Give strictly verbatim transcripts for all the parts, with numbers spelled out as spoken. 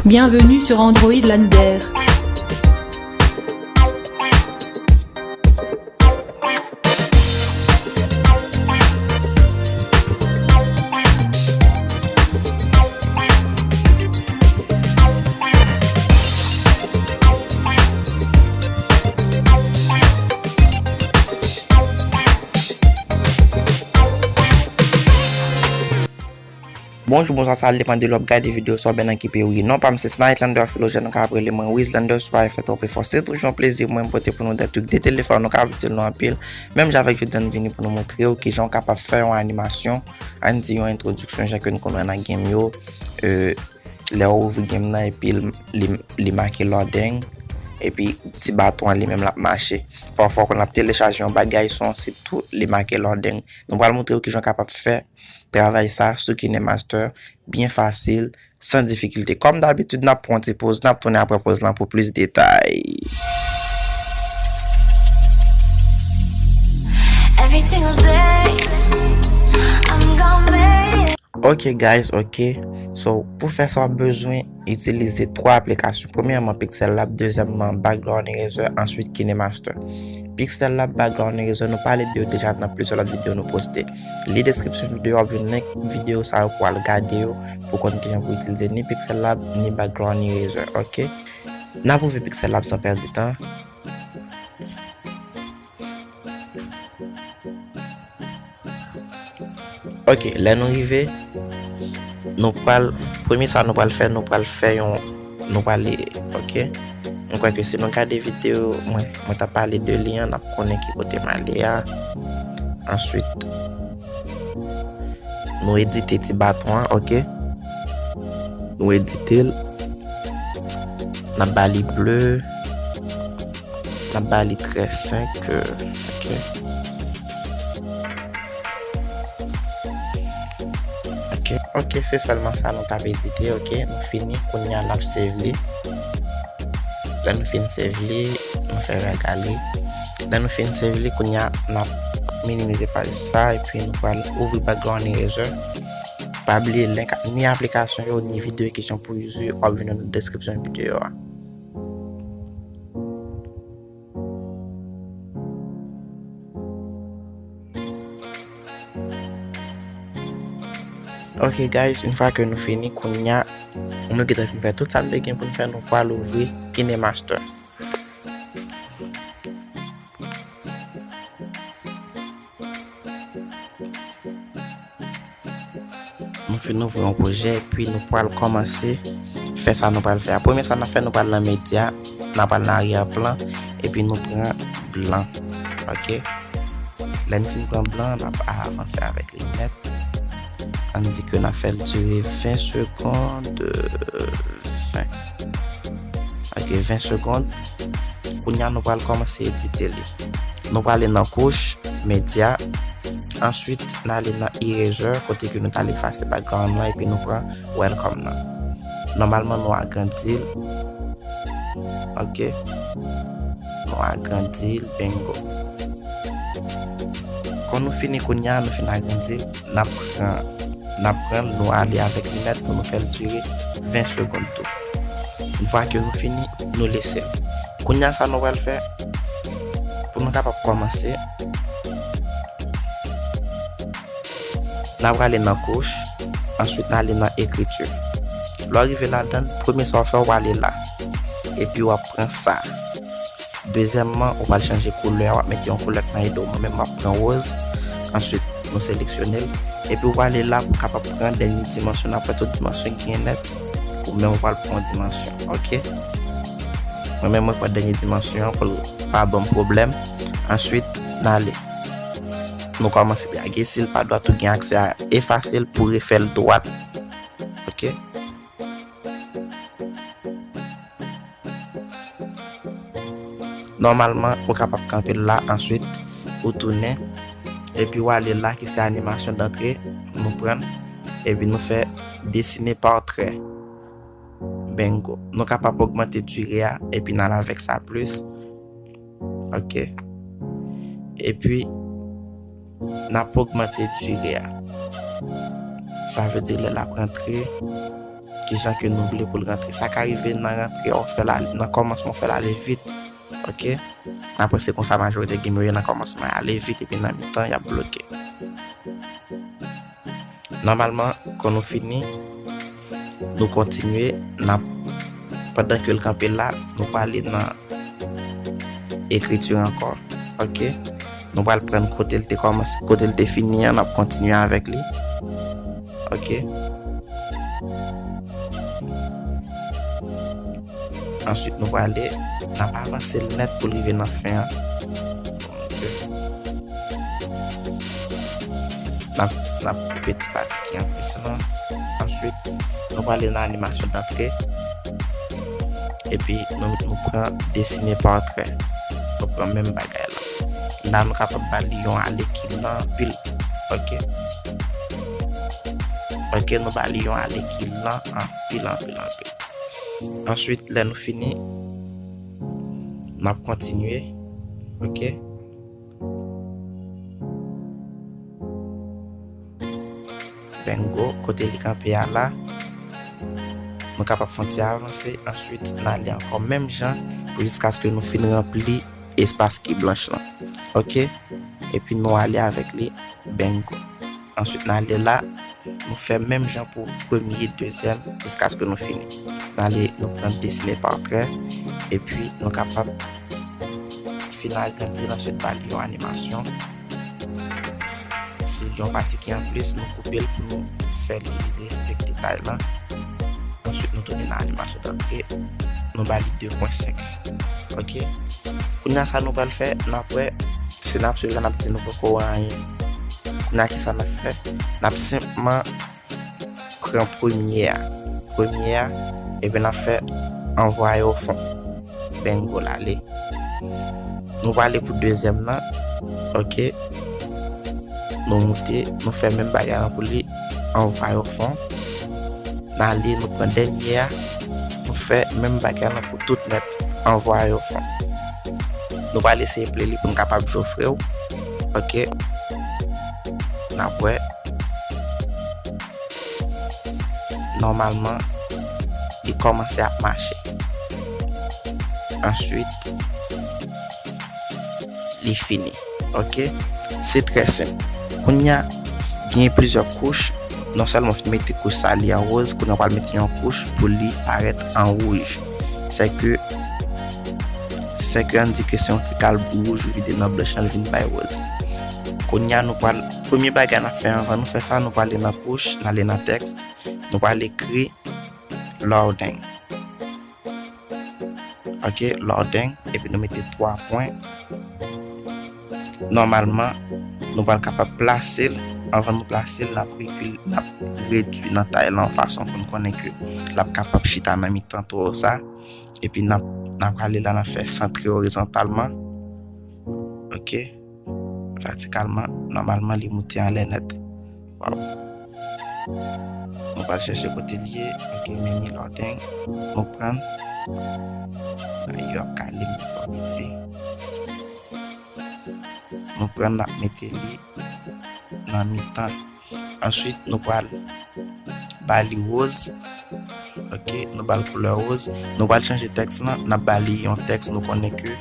Bienvenue sur Android Lander. Bonjou, bonswa, sa depann de lè w ap gade videyo, sa w byen nan ki peyi w ye. Non pa m se Snight Lander Philogène, ou ka ap rele mwen Wiz Lander sou pa fè twòp efò. Se toujou yon plezi pou mwen pote pou nou de twik de telefòn, nou ka itil nou anpil. Menm jan avèk jodi a, nou vini pou nou montre w kijan w kapab fè yon animasyon, ann di yon entwodiksyon, jan ke nou konn wè nan game yo. Euh, lè w ouvri game nan epi l, li, li make loading, epi ti baton an li menm l ap mache. Pafwa, w konn ap telechaje yon bagay sou yon sit tou, li make loading. Nou pral montre w kijan w kapab fè travay sa sou KineMaster, byen fasil, san difikilte. Kòm dabitid, n ap pran yon ti poz, n ap tounen apre poz lan pou plis detay. Every single day, I'm gonna make it. Ok, guys, ok. So, pou fè sa, w ap bezwen itilize twa aplikasyon. Premyèman, PixelLab, dezyèmman, Background Eraser, answit KineMaster. PixelLab, Background Eraser, nou pale de yo deja nan plizyè lòt videyo nou poste. Li deskripsyon videyo, w ap jwenn link videyo sa yo pou w al gade yo, pou w konn kijan pou w itilize ni PixelLab, ni Background Eraser, ok? N ap ouvri PixelLab san pèdi tan. Ok, lè nou rive, nou pral, premye sa nou pral fè, nou pral fè yon, nou pral li, ok? Mwen kwè ke si nou gade videyo, mwen, mwen t ap pale de li an, n ap konnen ki kote m ale a. Answit, nou edite ti baton an, ok? Nou edite l. N ap ba li ble. N ap ba li trè senk, euh, ok. Ok, ok, se sèlman sa nou t ap edite, ok. Nou fini, kounye a n ap save li. Lè nou fin save li, nou fè regale. Lè nou fin save li, kounye a n ap minimize paj sa, epi nou pral ouvri Background Eraser. Pa bliye link ni aplikasyon yo, ni videyo kijan pou w itilize, w ap jwenn yo nan deskripsyon videyo a. Ok, guys, yon fwa ke nou fini, kounye a, nou gentan fin fè tout sa n te gen pou n fè, nou pral ouvri KineMaster. Nou fin ouvri yon pwojè, epi nou pral kòmanse fè sa nou pral fè a. Premye sa n ap fè, nou pral nan medya, n ap al nan aryè plan, epi nou pran blan. Ok? Lè n fin pran blan, n ap avanse avèk li nèt. Ann di ke n ap fè l dire ven segonn, euh, ven. Ok, ven segonn. Kounye a, nou pral kòmanse edite li. Nou prale nan kouch, medya. Answit, n ale nan eraser, kote ke nou t al efase background lan, epi nou pran welcome nan. Nòmalman, nou agrandi l. Ok. Nou agrandi l, bingo. Kon nou fini kounye a, nou fin agrandi l, n ap pran, n ap pran l, nou ale avèk li nèt pou nou fè l dire ven segonn tou. Yon fwa ke nou fini, nou lese l. Kounye a, sa nou pral fè, pou nou kapab kòmanse, n ap prale nan kouch, answit n ale nan ekriti. Lè w rive ladan, premye sa w fè, w ale la. Epi w ap pran sa. Dezyèmman, ou pral chanje koulè, w ap mete yon koulè k nan ide w. Mwen menm, m ap pran woz. Answit, nou seleksyone l. Epi w ale la pou w kapab pran dènye dimansyon. N ap wè tout dimansyon ki gen nèt. Ou menm, ou pral pran yon dimansyon. Ok? Mwen menm, mwen pran dènye dimansyon an pou l pa ban m pwoblèm. Answit, n ale. Nou kòmanse drage. Si l pa dwat, ou gen aksè a efase l pou refè l dwat. Ok? Nòmalman, ou kapab kanpe l la, answit, ou tounen, epi w ale la ki se animasyon dantre, nou pran l, epi nou fè desine pòtrè. Bingo. Nou kapab ogmante dire a, epi n al avèk sa plis. Ok. Epi, n ap ogmante dire a. Sa vle di lè l ap rantre, kijan ke nou vle pou l rantre. Sa ka rive nan rantre a, w fè l al-, nan kòmansman w fè l ale vit. Ok? Apre se konsa majorite gamer yo nan kòmansman y ale vit epi nan mitan y ap bloke. Nòmalman, kan nou fini, nou kontinye, n ap, pandan ke l kanpe la, nou prale nan ekriti ankò. Ok? Nou pral pran kote l te kòmanse, kote l te fini an, n ap kontinye avèk li. Ok? Answit, nou prale, n ap avanse l nèt pou l rive nan fen an. N ap, n ap koupe ti pati ki an plis lan. Answit, nou prale nan animasyon dantre. Epi, nou, nou pran desine pòtrè. Nou pran menm bagay la. La, nou kapab ba li yon ale ki lan anpil. Ok? Ok, nou ba li yon ale ki lan anpil, anpil, anpil. Answit, lè nou fini, n ap kontinye. Ok? Bingo, kote li kanpe a la. Nou kapab fè yon ti avanse, answit n ale ankò menm jan pou jiskaske nou fin ranpli espas ki blanch lan. Ok? Epi nou ale avèk li, bingo. Answit n ale la, nou fè menm jan pou premye, dezyèm, jiskaske nou fini. N ale, nou pran desine pòtrè, epi nou kapab fin agrandi l, answit ba li yon animasyon. Si yon pati ki an plis, nou koupe l pou nou fè li respekte tay lan. Answit, nou tounen nan animasyon dantre. Nou ba li de pwen senk. Ok? Kounye a, sa nou pral fè, n ap wè, si n ap swiv la, n ap di nou poko wè anyen. Kounye a, kisa n ap fè? N ap senpman pran premye a. Premye a, epi n ap fè anvwaye o fon. Bingo, l ale. Nou prale pou dezyèm nan. Ok. Nou moute, nou fè menm bagay lan pou li, anvwaye o fon. N ale, nou pran dènye a, nou fè menm bagay lan pou tout nèt, anvwaye o fon. Nou pral eseye play li pou n kapab jwe frè w. Ok. N ap wè. Nòmalman, li kòmanse ap mache. Answit, li fini. Ok? Se trè senp. Kounye a, genyen plizyè kouch. Non sèlman w fin mete kouch sa, li an woz, kounye a w pral mete yon kouch pou li parèt an wouj. Sèke, sèke ann di ke se yon ti kalbou wouj ou vide nan blanch lan, li vin bay woz. Kounye a, nou pral, premye bagay n ap fè anvan nou fè sa, nou prale nan kouch, n ale nan tèks, nou pral ekri loading. Ok, loading, epi nou mete twa pwen. Nòmalman, nou pral kapab plase l. Anvan nou plase l, n ap redui, n ap redui nan tay lan yon fason pou n konnen ke l ap kapab chita nan mitan twa sa. Epi n ap, n ap prale la, n ap fè santre orizontalman. Ok. Vètikalman, nòmalman li moute anlè nèt. Waw. Nou pral chèche kote l ye. Ok, mini loading. Nou pran. Ay, yo ap kale m twò piti. Nou pran, n ap mete li nan mitan. Answit, nou pral ba li woz. Ok, nou ba l koulè woz. Nou pral chanje tèks lan, n ap ba li yon tèks nou konnen ke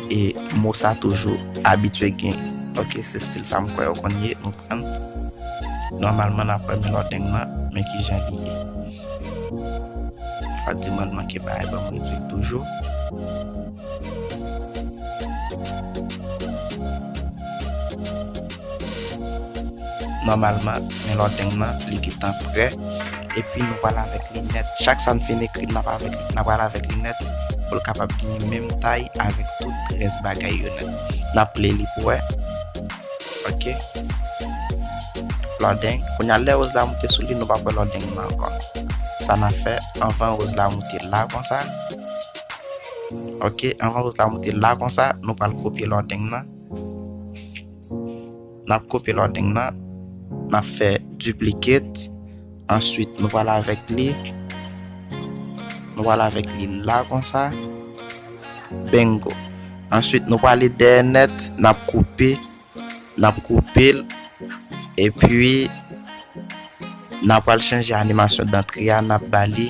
e mo sa toujou abitye gen. Ok, se stil sa m kwè yo konn ye, nou pran. Nòmalman, n ap wè men loading lan, men kijan li ye. Fwa di mwen manke bay ban m redui l toujou. Nòmalman, men loading lan, li gentan prè. Epi nou pral avèk li nèt. Chak sa n fin ekri, n ap avèk, n ap pral avèk li nèt pou l kapab genyen menm tay avèk tout rès bagay yo nèt. N ap play li pou wè. Ok. Loading. Kounye a, lè woz la moute sou li, nou p ap wè loading nan ankò. Sa n ap fè, anvan woz la moute la konsa. Ok, anvan woz la moute la konsa, nou pral kopye loading nan. N ap kopye loading nan, n ap fè duplicate. Answit, nou pral avèk li. Nou pral avèk li la konsa. Bingo. Answit, nou prale dèyè nèt, n ap koupe, n ap koupe l. Epi, N a pral chanje animasyon dantre a, n ap ba li,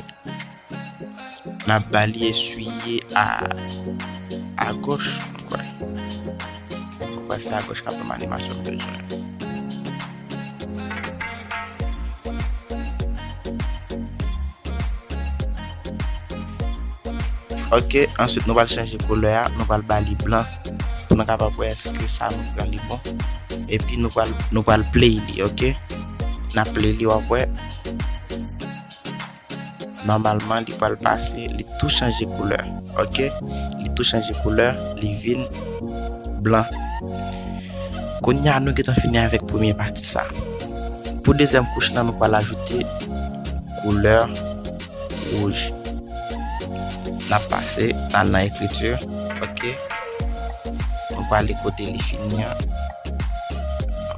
n ap ba li eswiye a, a goch, m kwè. M kwè se a goch k ap ban m animasyon m bezwen. Ok, answit nou pral chanje koulè a, nou pral ba li blan pou nou kapab wè èske sa nou pran li bon. Epi nou pral, nou pral play li, ok? N ap play li, w ap wè. Nòmalman, li pral pase, li tou chanje koulè, ok? Li tou chanje koulè, li vin blan. Kounye a, nou gentan fini avèk premye pati sa. Pou dezyèm kouch lan, nou pral ajoute koulè wouj. N ap pase, n al nan ekriti, ok? Nou prale kote li fini an.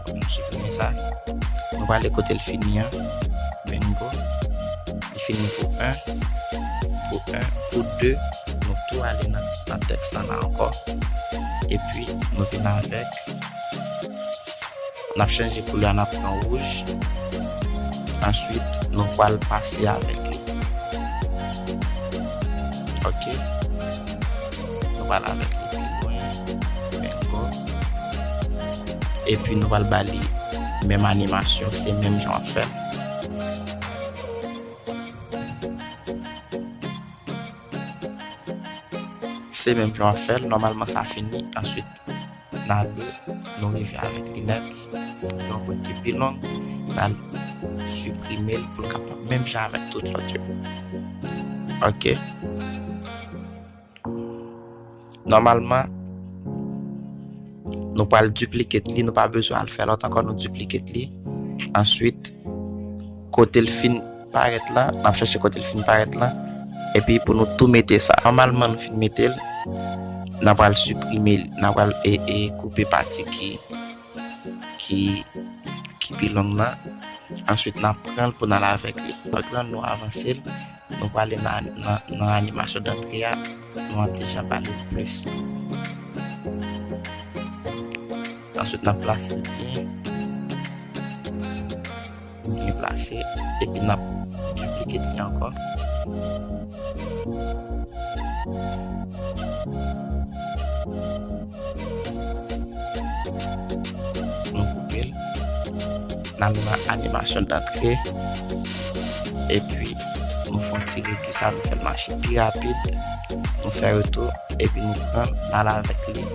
Nou siprime sa. Nou prale kote l fini an. Bingo. Li fini pou en, pou en, pou de. Nou tou ale nan, nan tèks lan ankò. Epi, nou vin avèk N ap chanje koulè a, n ap pran wouj. Answit, nou pral pase avèk li. Ok. Nou pral avèk li pi lwen. Bingo. Epi nou pral ba li menm animasyon, se menm jan w ap fè l. Se menm jan w ap fè l, nòmalman sa fini. Answit, n ale, nou rive avèk linèt. Si gen yon bout ki pi long, n al siprime l pou l kapab menm jan avèk tout lòt yo. Ok. Nòmalman, nou pral duplicate li, nou pa bezwen al fè lòt ankò, nou duplicate li. Answit, kote l fin parèt la, n ap chèche kote l fin parèt la. Epi pou nou tou mete sa. Nòmalman, nou fin mete l, n a pral siprime l, n a pral e, e koupe pati ki, ki, ki pi long nan. Answit, n ap pran l pou n al avèk li. Donk la, nou avanse l, nou prale nan, nan, nan animasyon dantre a, nou an ti jan pale l plis. Answit, n ap plase l byen, byen plase, epi n ap duplicate li ankò. Nou koupe l. N al nan animasyon dantre. Epi, nou fè yon ti redui sa, nou fè l mache pi rapid. Nou fè retou. Epi nou pran l, n al avèk li.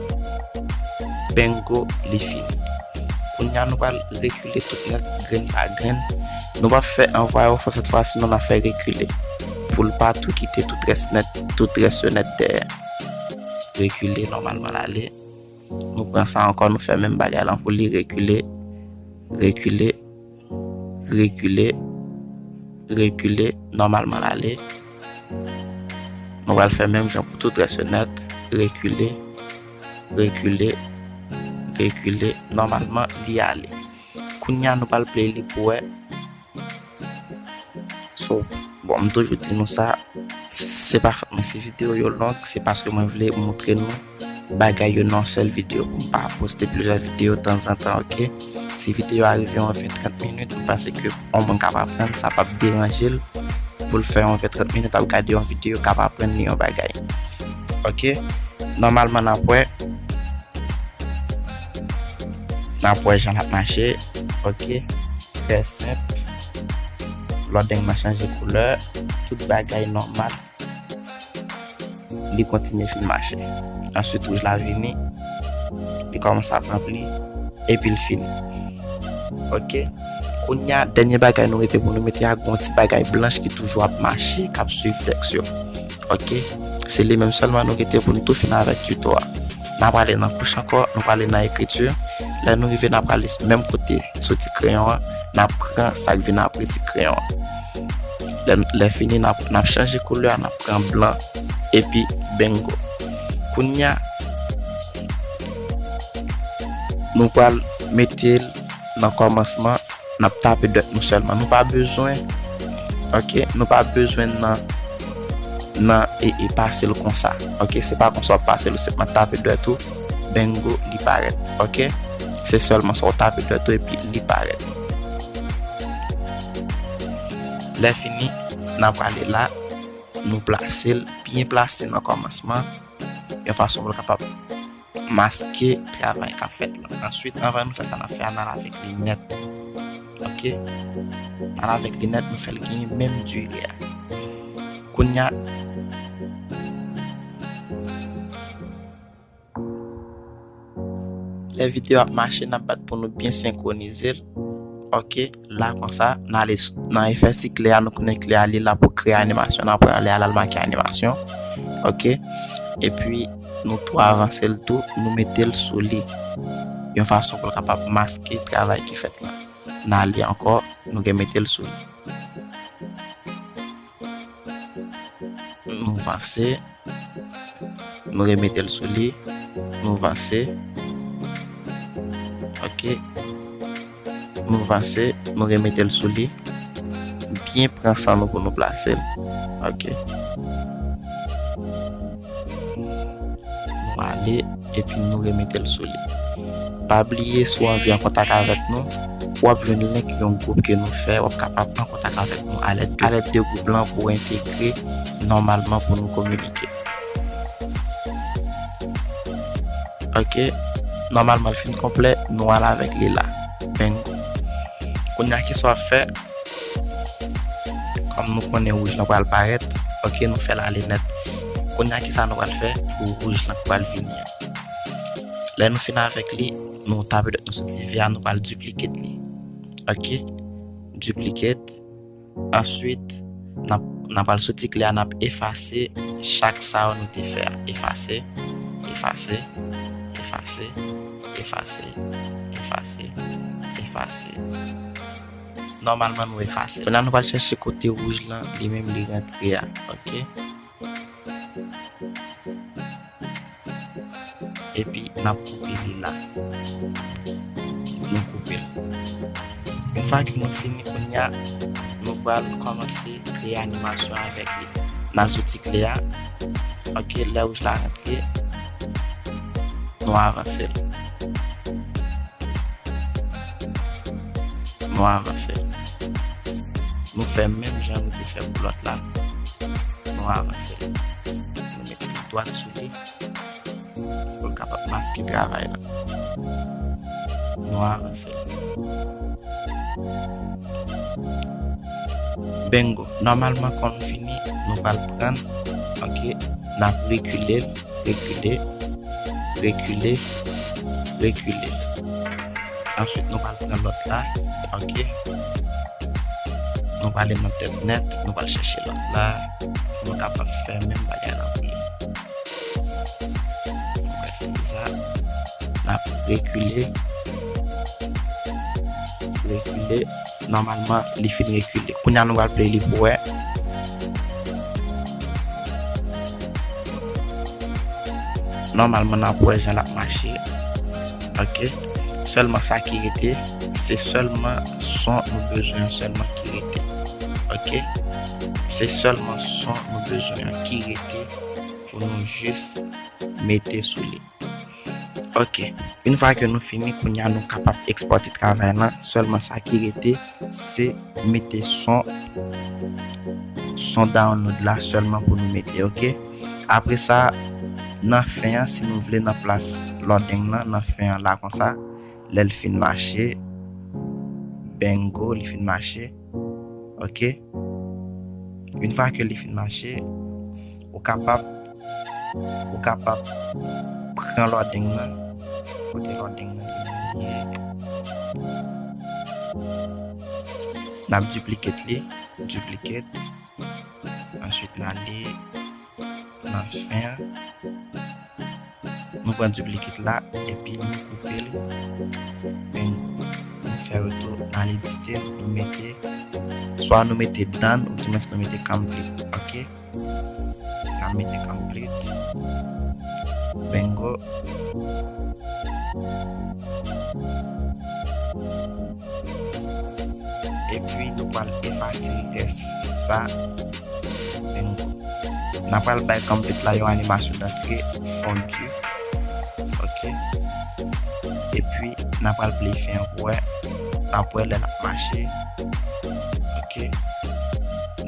Bingo, li fini. Kounye a, nou pral rekile tout nèt, grenn pa grenn. Nou p ap fè anvwaye w fò sèt fwa, sinon n ap fè rekile. Pou l pa tou kite tout rès nèt, tout rès yo nèt dèyè. Rekile, nòmalman l ale. Nou pran sa ankò, nou fè menm bagay lan pou li, rekile, rekile, rekile, rekile, nòmalman l ale. Nou pral fè menm jan pou tout rès yo nèt, rekile, rekile, rekile, nòmalman li ale. Kounye a nou pral play li pou wè. So, bon, m toujou di nou sa, se pa fòt mwen si videyo yo long, se paske mwen vle montre nou bagay yo nan yon sèl videyo pou m pa poste plizyè videyo tanzantan, ok? Si videyo a rive yon ven trant minit, m panse ke yon moun k ap aprann, sa p ap deranje l pou l fè yon ven trant minit ap gade yon videyo k ap aprann li yon bagay. Ok? Nòmalman, n ap wè. N ap wè jan l ap mache. Ok? Trè senp. Lòdeng nan chanje koulè. Tout bagay nòmal. Li kontinye fin mache. Answit, wouj la vini. Li kòmanse ap ranpli. Epi l fini. Ok? Kounye a, dènye bagay nou rete pou nou mete a, gon ti bagay blanch ki toujou ap mache, k ap swiv tèks yo. Ok? Se li menm sèlman nou rete pou nou tou fin avèk tito a. N a prale nan kouch ankò, nou prale nan ekriti. Lè nou rive, n a prale menm kote soti kreyon an, n a pran sa k vin apre ti kreyon an. Lè, lè fini, n a, n ap chanje koulè a, n ap pran blan, epi bingo. Kounye a, nou pral mete l nan kòmansman, n ap tape dwèt nou sèlman. Nou pa bezwen, ok, nou pa bezwen nan, nan e, e pase l konsa. Ok, se pa konsa w ap pase l, w senpman tape dwèt ou, bingo, li parèt. Ok, se sèlman sa w tape dwèt ou epi li parèt. Lè fini, n a prale la, nou plase l byen plase nan kòmansman, yon fason pou l kapab maske travay k ap fèt la. Answit, anvan nou fè sa n ap fè a, n al avèk li nèt. Ok? N al avèk li nèt, nou fè l genyen menm dire a. Kounye a, lè videyo ap mache, n ap bat pou nou byen senkwonize l. Ok, la konsa, n ale s- nan efè si klè a, nou konnen klè a li la pou kreye animasyon, n ap prale al al make animasyon. Ok, epi nou tou avanse l tou, nou mete l sou li. Yon fason pou l kapab maske travay ki fèt la. N ale ankò, nou gen mete l sou li. Nou vanse, nou remete l sou li, nou vanse. Ok. Nou vanse, nou remete l sou li. Byen pran san nou pou nou plase l. Ok. Nou ale, epi nou remete l sou li. Pa bliye, si w anvi an kontak avèk nou, w ap jwenn link yon gwoup ke nou fè, w ap kapab an kontak avèk nou alèd de, alèd de gwoup lan pou w entegre nòmalman pou nou kominike. Ok, nòmalman l fin konplè, nou al avèk li la. Bingo. Kounye a, kisa w ap fè? Kòm nou konnen wouj lan pral parèt, ok, nou fè l ale nèt. Kounye a, kisa nou pral fè pou wouj lan k pral vini an? Lè nou fin avèk li, nou tape dwèt nou sou ti V a, nou pral duplicate li. Ok, duplicate. Answit, n ap, n ap al sou ti klè a, n ap efase chak sa yo nou te fè a. Efase, efase, efase, efase, efase, efase. Nòmalman, nou efase. Kounye a, nou pral chèche kote wouj lan, li menm li rantre a. Ok? Epi, n ap koupe li la. Nou koupe l. Yon fwa ke nou fini, kounye a, nou pral kòmanse kreye animasyon avèk li. N al sou ti klè a. Ok, lè wouj la rantre, nou avanse l. Nou avanse l. Nou fè menm jan nou te fè pou lòt la. Nou avanse l. Nou mete dwat sou li pou l kapab maske travay la. Nou avanse l. Bingo. Nòmalman, kan nou fini, nou pral pran l. Ok. N ap rekile l. Rekile, rekile, rekile. Answit, nou pral pran lòt la, ok? Nou prale nan tèt nèt, nou pral chèche lòt la, pou nou kapab fè menm bagay la pou li. Nou prèske fini sa, n ap rekile, rekile. Nòmalman, li fin rekile. Kounye a, nou pral play li pou wè. Nòmalman, n ap wè jan l ap mache. Ok. Sèlman sa ki rete, se sèlman son nou bezwen an sèlman ki rete. Ok. Se sèlman son nou bezwen an ki rete pou nou jis mete sou li. Ok. Yon fwa ke nou fini, kounye a nou kapab ekspòte travay lan. Sèlman sa ki rete, se mete son, son download la sèlman pou nou mete, ok? Apre sa, nan fen an, si nou vle nan plas loading lan, nan fen an la konsa, lè l fin mache, bingo, li fin mache, ok? Yon fwa ke li fin mache, ou kapab, ou kapab pran loading lan, kote loading lan ye. N ap duplicate li, duplicate. Answit, n ale nan fen an. Nou pran duplicate la, epi nou koupe l. Bingo. Nou fè retou, n al edite l, nou mete, swa nou mete done, oudimens nou mete complete, ok? N ap mete complete. Bingo. Epi nou pral efase rès sa. Bingo. N a pral bay complete la yon animasyon dantre fondu. Ok. Epi n a pral play fen an pou wè. N ap wè lè l ap mache. Ok.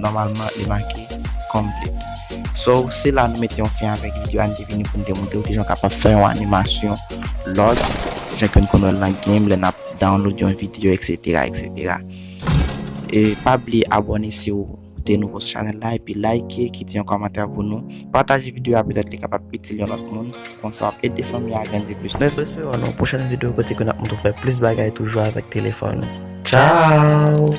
nòmalman li make complete. So, se la nou mete yon fen avèk videyo a, nou te vini pou nou te montre w kijan w kapab fè yon animasyon lòd, jan ke n konn wè l nan game, lè n ap download yon videyo, et cetera, et cetera. E pa bliye abòne si w te nouvo sou chanèl la, epi like, kite yon kòmantè pou nou, pataje videyo a, petèt li kapab itil yon lòt moun, konsa w ap ede fanmi a grandi plis. Nou espere wè w nan yon pwochèn videyo kote ke n ap montre w fè plis bagay toujou avèk telefòn ou. Ciao!